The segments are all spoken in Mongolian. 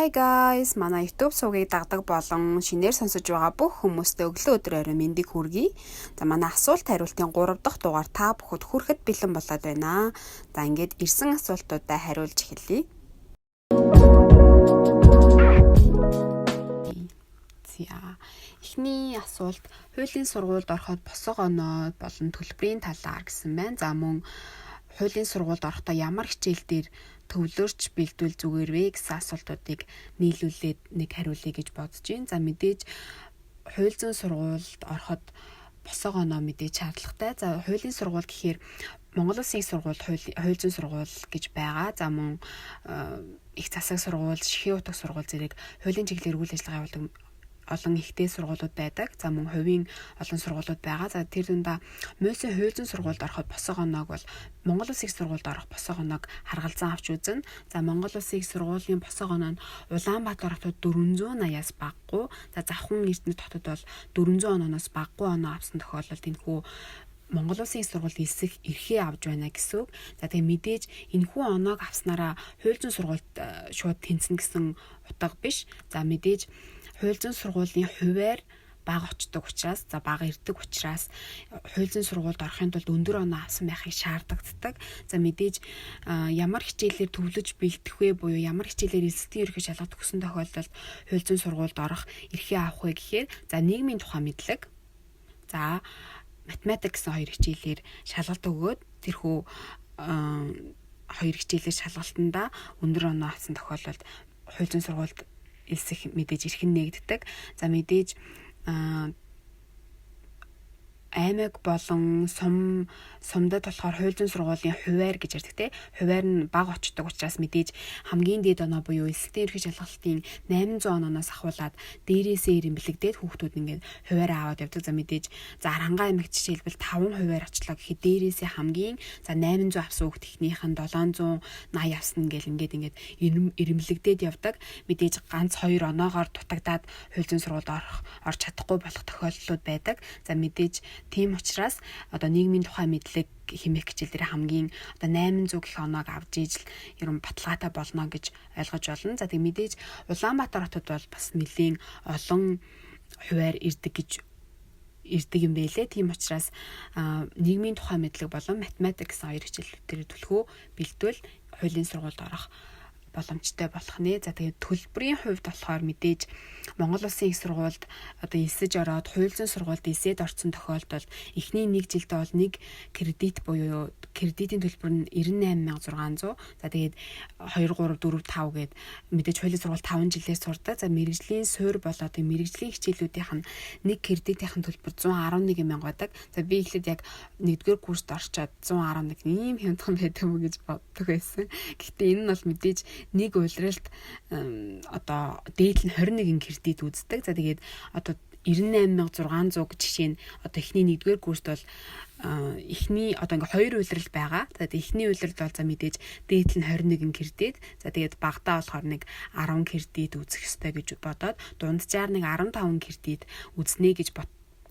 Hi guys, манай YouTube сувгийг дагдаг болон шинээр сонсож байгаа бүх хүмүүстээ өглөө өдөр орой мэндийг хүргэе. За, манай асуулт хариултын 3 дахь дугаар та бүхэд хүрэхэд бэлэн болоод байна. За, ингээд ирсэн асуултуудаа хариулж эхэлье. За, эхний асуулт хуулийн сургуульд ороход босго оноо болон төлбөрийн талаар гэсэн байна. За, мөн хуулийн сургуульд орохдоо ямар хичээл дээр төвлөрч бэлдвэл зүгээр вэ гэсэн асуултуудыг нийлүүлээд нэг хариулъя гэж бодож байна. За, мэдээж хууль зүйн сургуульд ороход босго оноо мэдээж шаардлагатай. За, хуулийн сургууль гэхээр Монгол Улсын их сургууль, хууль зүйн сургууль гэж байгаа. За, мөн их засаг сургууль, Шихийн утга сургууль зэрэг хуулийн чиглэлээр үйл ажиллагаа явуулдаг олон ихтэй сургуулиуд байдаг. За, мөн хувийн олон сургуулиуд байгаа. За, тэр дундаа Муйсын хууль зүйн сургуульд ороход босго оноог бол Монгол Улсын их сургуульд орох босго оноог харгалзан авч үзнэ. За, Монгол Улсын их сургуулийн босго оноо нь Улаанбаатар хотод 480-аас багагүй. За, Завхан Эрдэнэт хотод бол 400 ононоос багагүй оноо авсан тохиолдолд энэхүү Монгол Улсын их сургуульд элсэх эрхээ авч байна гэсэн үг. За, тэгээ мэдээж энэхүү оноог авснараа хууль зүйн сургуульд шууд тэнцэнэ гэсэн утга биш. За, мэдээж хууль зүйн сургуулийн хувиар бага очдог учраас, за, бага ирдэг учраас хууль зүйн сургуульд орохын тулд өндөр оноо авсан байхыг шаардлагатай. За, мэдээж ямар хичээлээр төвлөж бэлдэх вэ буюу ямар хичээлээр элсэлтийн ерөнхий шалгалт өгсөн тохиолдолд хууль зүйн сургуульд орох эрхээ авах вэ гэхээр, за, нийгмийн тухай мэдлэг, за, математик гэсэн хоёр хичээлээр шалгалт өгөөд тэрхүү хоёр хичээлээр шалгалтандаа өндөр оноо авсан тохиолдолд хууль зүйн сургуульд элсэх мэдээж эрх нь нээгддэг. За, мэдээж аймаг болон сумдад болохоор хууль зүйн сургуулийн хувиар гэж ярьдаг, те. Хувиар нь бага очдог учраас мэдээж хамгийн дээд оноо буюу элсэлтийн ерөнхий шалгалтын 800 ононоос ахуулаад дээрээсээ эрэмбэлэгдээд хүүхдүүд ингээд хувиараа аваад явдаг. За, мэдээж, за, Архангай аймагт жишээлбэл 5 хувиар очлоо гэхэд дээрээсээ хамгийн, за, 800 авсан хүүхд эхнийх нь 780 авсан гэл ингээд эрэмбэлэгдээд явдаг. Мэдээж ганц хоёр оноогоор дутагдаад хууль зүйн сургуульд орж чадахгүй болох тохиолдлууд байдаг. За, мэдээж тийм учраас одоо нийгмийн тухай мэдлэг хэмээх хичээл дээр хамгийн одоо 800 гэх оноог авч ижил ер нь баталгаатай болно гэж ойлгож байна. За, тэг мэдээж Улаанбаатар хотод бол бас нэлээн олон хувиар ирдэг гэж ирдэг юм байлээ. Тийм учраас нийгмийн тухай мэдлэг болон математик гэсэн хоёр хичээл дээр түлхүү бэлдвэл хуулийн сургуульд орох боломжтой болох нэ. За, тэгээд төлбөрийн хувьд болохоор мэдээж Монгол Улсын их сургуульд одоо элсэж ороод хууль зүйн сургуульд элсээд орсон тохиолдолд эхний нэг жилдээ бол нэг кредит буюу кредитийн төлбөр нь 98,600. За, тэгээд 2 3 4 5 гээд мэдээж хуулийн сургууль 5 жилээр сурдаг. За, мэргэжлийн суурь болоод мэргэжлийн хичээлүүдийнх нь нэг кредитийн төлбөр 111 мянга байдаг. За, би эхлээд яг 1-р курст орчоод 111 ийм хямдхан байдаг юм гэж боддог байсан. Гэхдээ энэ нь бол мэдээж нэг улиралд одоо дээд нь 21 кредит үздэг. За, тэгээд одоо 98,600 жишээ нь одоо эхний 1-р курст бол эхний одоо ингээ хоёр улирал байгаа. За, эхний улиралд бол, за, мэдээж дээд нь 21 кредит. За, тэгээд багадаа болохоор нэг 10 кредит үзэх ёстой гэж бодоод дунджаар нэг 15 кредит үзнэ гэж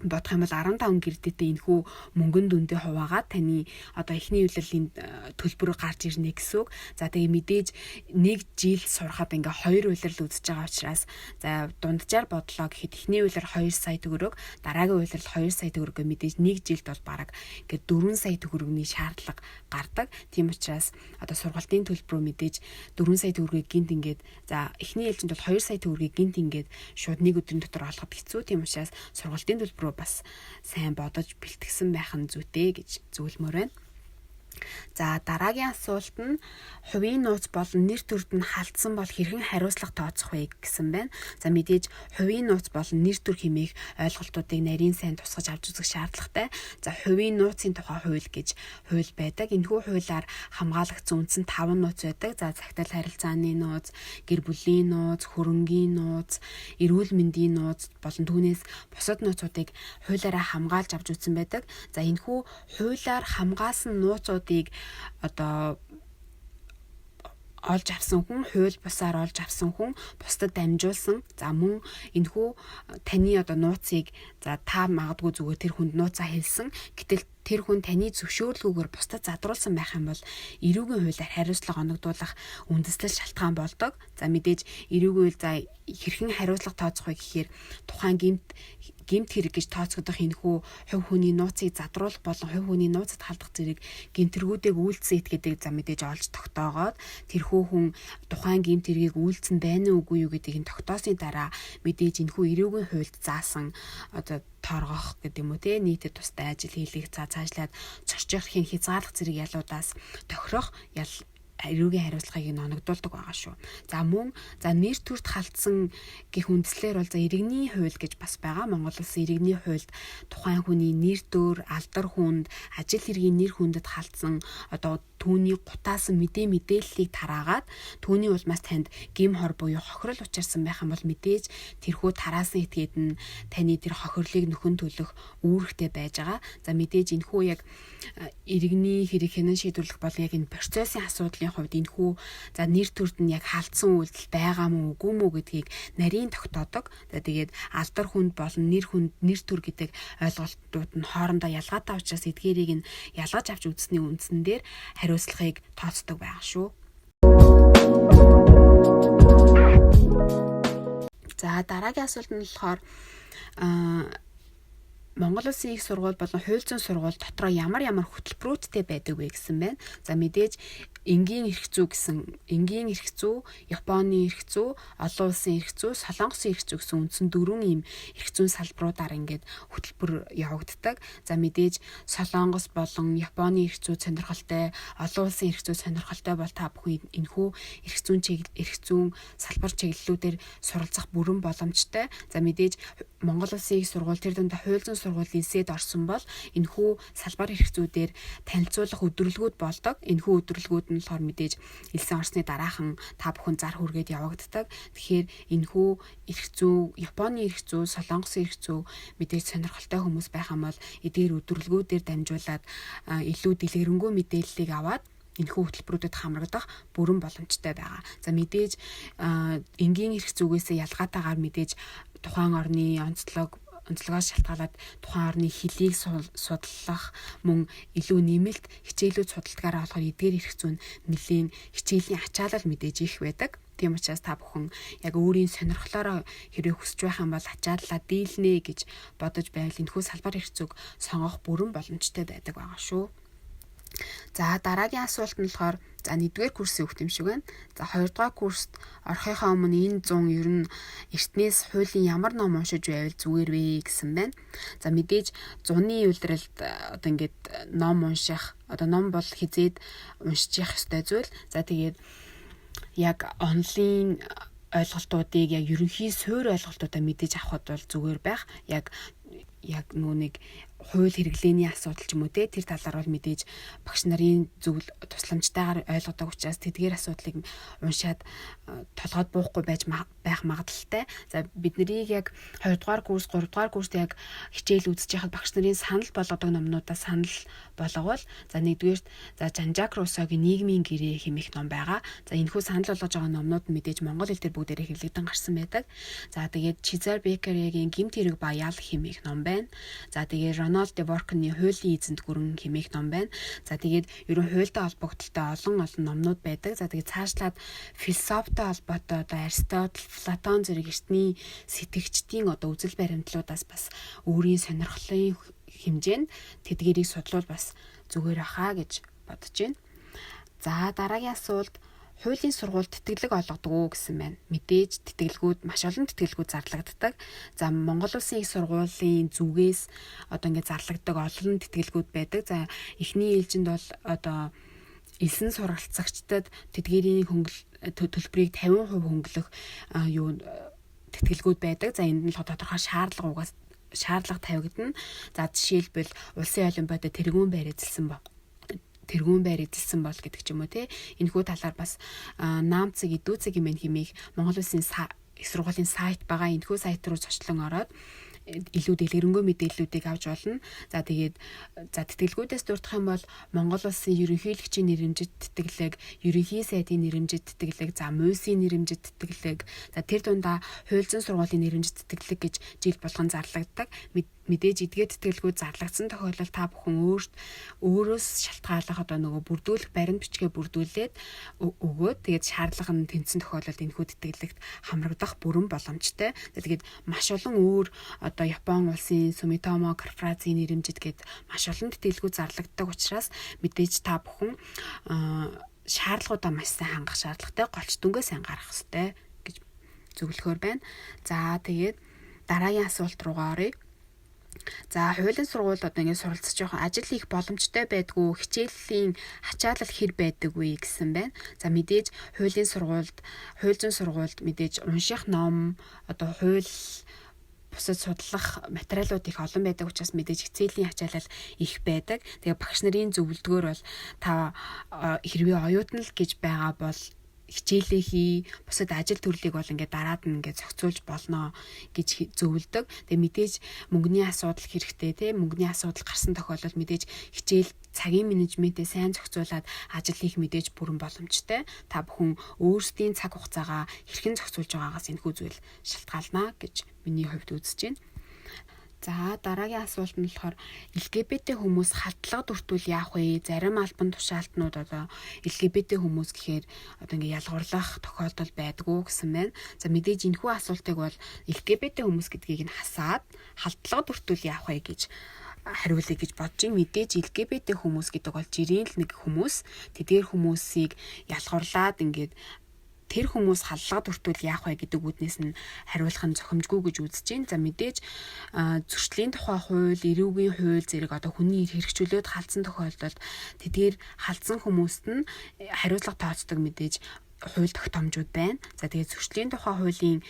бодох юм бол 15 кредитээ энэхүү мөнгөн дүндээ хуваагаад таны одоо эхний улирлын төлбөр гарч ирнэ гэсэн үг. За, тэгээ мэдээж нэг жил сурахад ингээ хоёр улирал үзэж байгаа учраас, за, дунджаар бодлоо гэхэд эхний улирал 2 сая төгрөг, дараагийн улирал 2 сая төгрөг гэх мэдээж нэг жилд бол бараг ингээ 4 сая төгрөгний шаардлага гардаг. Тийм учраас одоо сургалтын төлбөрөө мэдээж 4 сая төгрөгийг гинт ингээд, за, эхний ээлжинд бол 2 сая төгрөгийг гинт ингээд шууд нэг өдрийн дотор олоход хэцүү. Тийм учраас сургалтын төлбөрөө бас сайн бодож бэлтгэсэн байх нь зүйтэй гэж зөвлөмөр байна. За, дараагийн асуулт нь хувийн нууц болон нэр төрд нь халдсан бол хэрхэн хариуцлага тооцох вэ гэсэн байна. За, мэдээж хувийн нууц болон нэр төр хэмээх ойлголтуудыг нарийн сайн тусгаж авч үзэх шаардлагатай. За, хувийн нууцын тухай хууль гэж хууль байдаг. Энэхүү хуулиар хамгаалагдсан үндсэн 5 нууц байдаг. За, цагтал харилцааны нууц, гэр бүлийн нууц, хөрөнгийн нууц, эрүүл мэндийн нууц болон түүнээс бусад нууцуудыг хуулиараа хамгаалж авч үзсэн байдаг. За, энэхүү хуулиар хамгаалсан нууцуудыг одоо олж авсан хүн, хууль бусаар олж авсан хүн бусдад дамжуулсан. За, мөн энэхүү таны одоо нууцыг, за, та магадгүй зүгээр тэр хүнд нууцаа хэлсэн. Гэтэл тэр хүн таны зөвшөөрлгүйгээр бусдад задруулсан байх юм бол эрүүгийн хуулиар хариуцлага оногдуулах үндэслэл шалтгаан болдог. За мэдээж эрүүгийн хууль за хэрхэн хариуцлага тооцох вэ гэхээр тухайн гэмт хэрэг гэж тооцогдох энэхүү хувь хүний нууцыг задруулах болон хувь хүний нууцад халдах зэрэг гэмт хэрэгүүдийг үйлдсэн этгээдийг за мэдээж олж тогтоогоод тэрхүү хүн тухайн гэмт хэргийг үйлдсэн байна уу үгүй юу гэдгийг нь тогтоосны дараа мэдээж энэхүү эрүүгийн хуульд заасан одоо торгох гэдэг юм уу те нийтэд тустай ажил хийлгэх, за цаашлаад цорчих хязгаарлах зэрэг ялуудаас тохирох ял эрүүгийн хариуцлагыг нь оногдуулдаг байгаа шүү. За мөн за нэр төрт халтсан гих үндслээр бол за иргэний хууль гэж бас байгаа. Монгол Улсын иргэний хуульд тухайн хүний нэр дөр, алдар хүнд, ажил хэргийн нэр хүндэд халтсан одоо түүний гутаасан мэдээллийг тараагаад түүний улмаас танд гим хор буюу хохирол учирсан байх юм бол мэдээж тэрхүү тараасан этгээд нь таны тэр хохирлыг нөхөн төлөх үүрэгтэй байж байгаа. За мэдээж энэхүү яг иргэний хэрэг хянан шийдвэрлэх бол яг энэ процессын асуудлын хувьд энэхүү за нэр төрд нь яг халдсан үйлдэл байгаа мó үгүй мүү гэдгийг нарийн тогтоодог. За тэгээд алдар хүнд болон нэр хүнд, нэр төр гэдэг ойлголтууд нь хоорондоо ялгаатай учраас эдгээрийг нь ялгаж авч үзсний үндсэн дээр хариуцлагыг тооцдог байгаа шүү. За дараагийн асуулт нь болохоор Монгол Улсын их сургууль болон хууль зүйн сургууль дотроо ямар ямар хөтөлбөрүүдтэй байдаг вэ гэсэн байна. За мэдээж энгийн эрх зүй гэсэн энгийн эрх зүй, Японы эрх зүй, олон улсын эрх зүй, Солонгосын эрх зүй гэсэн үндсэн дөрвөн ийм эрх зүйн салбаруудаар ингээд хөтөлбөр явагддаг. За мэдээж Солонгос болон Японы эрх зүй сонирхолтой, олон улсын эрх зүй сонирхолтой бол та бүхэн энэхүү эрх зүйн эрх зүйн салбар чиглэлүүдээр суралцах бүрэн боломжтой. За мэдээж Монгол Улсын их сургууль тэр дундаа хууль зүйн сургууль лисэд орсон бол энэхүү салбар эрх зүйдээр танилцуулах өдөрлгүүд болдог. Энэхүү өдөрлгүүд нь болохоор мэдээж элсэн орсны дараахан та бүхэн зар хүргээд явагддаг. Тэгэхээр энэхүү эрх зүй, Японы эрх зүй, Солонгосын эрх зүй мэдээж сонирхолтой хүмүүс байх юм бол эдгээр өдөрлгүүдээр дамжуулаад илүү дэлгэрэнгүй мэдээллийг аваад энэхүү хөтөлбөрүүдэд хамрагдах бүрэн боломжтой байгаа. За мэдээж энгийн эрх зүйгээсээ ялгаатайгаар мэдээж тухайн орны онцлогоос шалтгаалаад тухайн орны хэлийг судлах мөн илүү нэмэлт хичээлүүд судалдгаараа болохоор эдгээр эрх зүйн нэлийн хичээлийн ачаалал мэдээж их байдаг. Тийм учраас та бүхэн яг өөрийн сонирхлоороо хэрвээ хүсэж байх юм бол ачааллаа дийлнэ гэж бодож байвал энэхүү салбар эрх зүйг сонгох бүрэн боломжтой байдаг байгаа шүү. За дараагийн асуулт нь болохоор за 1-р курсын хүүхд юм шиг байна. За 2-р курст орохынхаа өмнө энэ 100 ер нь эртнээс хуулийн ямар ном уншиж байвал зүгээр вэ гэсэн байна. За мэдээж зуны улиралд одоо ингээд ном унших, одоо ном бол хизээд уншиж явах ёстой зүйл. За тэгээд яг онлын ойлголтуудыг яг ерөнхий суурь ойлголтуудаа мэдээж авахд бол зүгээр байх. Яг нөгөө нэг хууль хэрэглээний асуудал ч юм уу те тэр талаар бол мэдээж багш нарын зөвл тусламжтайгаар ойлгодог учраас тэдгээр асуудлыг уншаад толгойд буухгүй байх магадлалтай. За бид нарыг яг 2 дугаар курс, 3 дугаар курст яг хичээл үзэж байхад багш нарын санал болгодог номнуудаа санал болговол за нэгдүгээрт за Жан-Жак Руссогийн нийгмийн гэрээ хэмээх ном байгаа. За энэхүү санал болгож байгаа номнууд нь мэдээж монгол хэл дээр бүгдээрээ хэвлэгдэн гарсан байдаг. За тэгээд Чизар Беккерийн гэмт хэрэг ба ял хэмээх ном байна. За тэгээд Рональд Дворкины хуулийн эзэнт гүрэн хэмээх ном байна. За тэгээд ерөн хуультай холбогдлолтой олон олон номнууд байдаг. За тэгээд цаашлаад философитой холбоотой одоо Аристотл, Платон зэрэг эртний сэтгэгчдийн одоо үзэл баримтлуудаас бас өөрийн сонирхлын хэмжээнд тэдгэрийг судлуул бас зүгээр баха гэж бодож байна. За дараагийн асуулт хуулийн сургуульд тэтгэлэг олгодог уу гэсэн байна. Мэдээж тэтгэлгүүд маш олон тэтгэлгүүд зарлагддаг. За Монгол Улсын их сургуулийн зүгээс одоо ингээд зарлагддаг олон тэтгэлгүүд байдаг. За эхний ээлжинд бол одоо элсэн суралцагчдад тэдгээрийн төлбөрийг 50% хөнгөлөх юу тэтгэлгүүд байдаг. За энд нь л тодорхой шаардлага угаас шаардлага тавигдана. За жишээлбэл улсын олимпиадад тэргүүн байр эзэлсэн баг тэргүүн байр эзэлсэн бол гэдэг ч юм уу те. Энэхүү талаар бас наамцэг идүүцэг юм хэмээх Монгол Улсын их сургуулийн сайт байгаа. Энэхүү сайт руу зочлон ороод илүү дэлгэрэнгүй мэдээллүүдийг авч болно. За тэгээд за тэтгэлгүүдээс дурдах юм бол Монгол Улсын ерөнхийлөгчийн нэрэмжит тэтгэлэг, ерөнхий сайдын нэрэмжит тэтгэлэг, за муйсын нэрэмжит тэтгэлэг, за тэр дундаа хууль зүйн сургуулийн нэрэмжит тэтгэлэг гэж жил болгон зарлагддаг. Мэдээж эдгээр тэтгэлгүүд зарлагдсан тохиолдолд та бүхэн өөрөөс шалтгааллах одоо нөгөө бүрдүүлэх баримт бичгээ бүрдүүлээд өгөөд, тэгээд шаардлага нь тэнцсэн тохиолдолд энэхүү тэтгэлэгт хамрагдах бүрэн боломжтой. Тэгээд маш олон өөр одоо Япон улсын Sumitomo корпорацийн нэрэмжит гээд маш олон тэтгэлгүүд зарлагддаг учраас мэдээж та бүхэн шаардлагуудаа маш сайн хангах шаардлагатай, голч дүнгээ сайн гаргах хэрэгтэй гэж зөвлөхөөр байна. За, тэгээд дараагийн асуулт руугаа оръё. За, хуулийн сургууль одоо ингээд суралцж байгаа, ажил хийх боломжтой байдгүй, хичээлийн ачаалал хэр байдаг вэ гэсэн байна. За, мэдээж хуулийн сургуульд, хууль зүйн сургуульд мэдээж унших ном, одоо хууль бусад судлах материалууд их олон байдаг учраас мэдээж хичээлийн ачаалал их байдаг. Тэгээ багш нарын зөвлөдгөөр бол та хэрвээ оюутан л гэж байгаа бол хичээлээ хий, бусад ажил төрлийг бол ингээд дараад нь ингээд зохицуулж болно гэж зөвлөдөг. Тэгээ мэдээж мөнгөний асуудал хэрэгтэй, те, мөнгөний асуудал гарсан тохиолдолд мэдээж хичээл, цагийн менежментээ сайн зохицуулаад ажил хийх мэдээж бүрэн боломжтой. Та бүхэн өөрсдийн цаг хугацаагаа хэрхэн зохицуулж байгаагаас энэхүү зүйл шалтгаална гэж миний хувьд үзэж байна. За, дараагийн асуулт нь болохоор LGBT хүмүүс халдлагад өртвөл яах вэ? Зарим албан тушаалтнууд одоо LGBT хүмүүс гэхээр одоо ингээ ялгуурлах тохиолдол байдгүй гэсэн байна. За, мэдээж энэхүү асуултыг бол LGBT хүмүүс гэдгийг нь хасаад халдлагад өртвөл яах вэ гэж хариулъя гэж бодож байна. Мэдээж LGBT хүмүүс гэдэг бол жирийн л нэг хүмүүс. Тэдгээр хүмүүсийг ялгуурлаад ингээд тэр хүмүүс халдлагад өртвөл яах вэ гэдэг үүднээс нь хариулах нь зохимжгүй гэж үзэж байна. За, мэдээж зөрчлийн тухай хууль, эрүүгийн хууль зэрэг одоо хүний эрх хэрэгжүүлээд халдсан тохиолдолд тэдгээр халдсан хүмүүст нь хариуцлага тооцдог мэдээж хууль тогтоомжууд байна. За, тэгээд зөрчлийн тухай хуулийн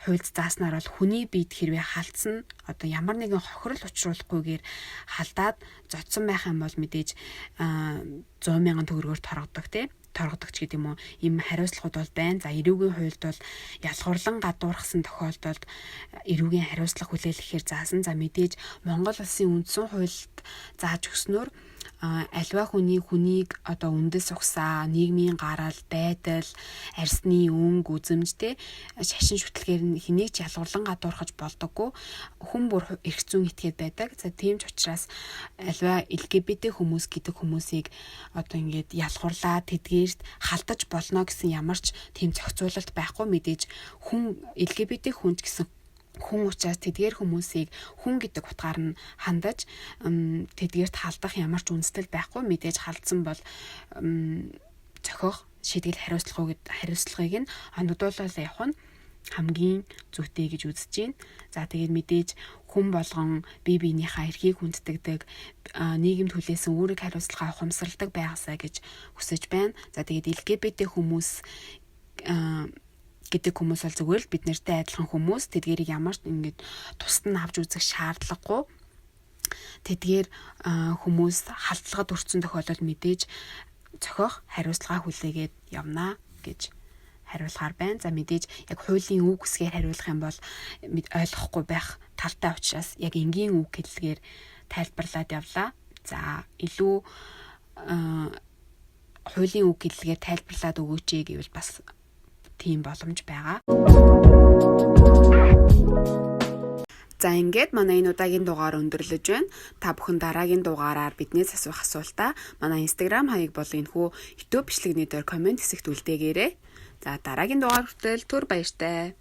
хуульд зааснаар бол хүний биед хэрвээ халдсан, одоо ямар нэгэн хохирол учруулахгүйгээр халдаад зодсон байх юм бол мэдээж 100 мянган төгрөгөөр торгодог, тийм, торгодогч гэдэг юм уу, ийм хариуцлагууд бол байна. За, эрүүгийн хуульд бол ялгуурлан гадуурхсан тохиолдолд эрүүгийн хариуцлага хүлээлгэхээр заасан. За, мэдээж Монгол улсын үндсэн хуульд зааж өгснөөр альва хүний хүнийг одоо үндэс угсаа, нийгмийн гарал, байдал, арьсны өнгө, үзэмж, те, шашин шүтлгээр нь хэнийг ч ялгуурлан гадуурхаж болдоггүй. Хүн бүр эрх зүйн этгээд байдаг. За, тийм ч учраас альва LGBT хүмүүс гэдэг хүмүүсийг одоо ингээд ялгуурлаа тэдгээрт халдаж болно гэсэн ямар ч тийм зохицуулалт байхгүй. Мэдээж хүн LGBT хүн ч гэсэн хүн учраас тэдгээр хүмүүсийг хүн гэдэг утгаар нь хандаж тэдгээрт халдах ямар ч үндэслэл байхгүй. Мэдээж халдсан бол зохих шийтгэл хариуцлагыг нь оногдуулаад явах нь хамгийн зүйтэй гэж үзэж байна. За, тэгээд мэдээж хүн болгон бие биенийхээ эрхийг хүндэтгдэг, нийгэмд хүлээсэн үүрэг хариуцлагаа ухамсарладаг байгаасай гэж хүсэж байна. За, тэгээд LGBT хүмүүс гэдэг хүмүүс бол зүгээр л бид нартай адилхан хүмүүс. Тэдгээрийг ямар ч ингэж тусад нь авч үзэх шаардлагагүй. Тэдгээр хүмүүс халдлагад өртсөн тохиолдолд мэдээж зохиох хариуцлага хүлээгээд явна гэж хариулахаар байна. За, мэдээж яг хуулийн үг үсгээр хариулах юм бол ойлгохгүй байх талтай учраас яг энгийн үг хэллэгээр тайлбарлаад явлаа. За, илүү хуулийн үг хэллэгээр тайлбарлаад өгөөч гэвэл бас тийм боломж байгаа. За, ингээд манай энэ удаагийн дугаар өндөрлөж байна. Та бүхэн дараагийн дугаараар биднээс асуух асуултаа манай Instagram хаяг болон энэхүү YouTube бичлэгний дээр комент хэсэгт үлдээгээрэй. За, дараагийн дугаар хүртэл түр баяртай.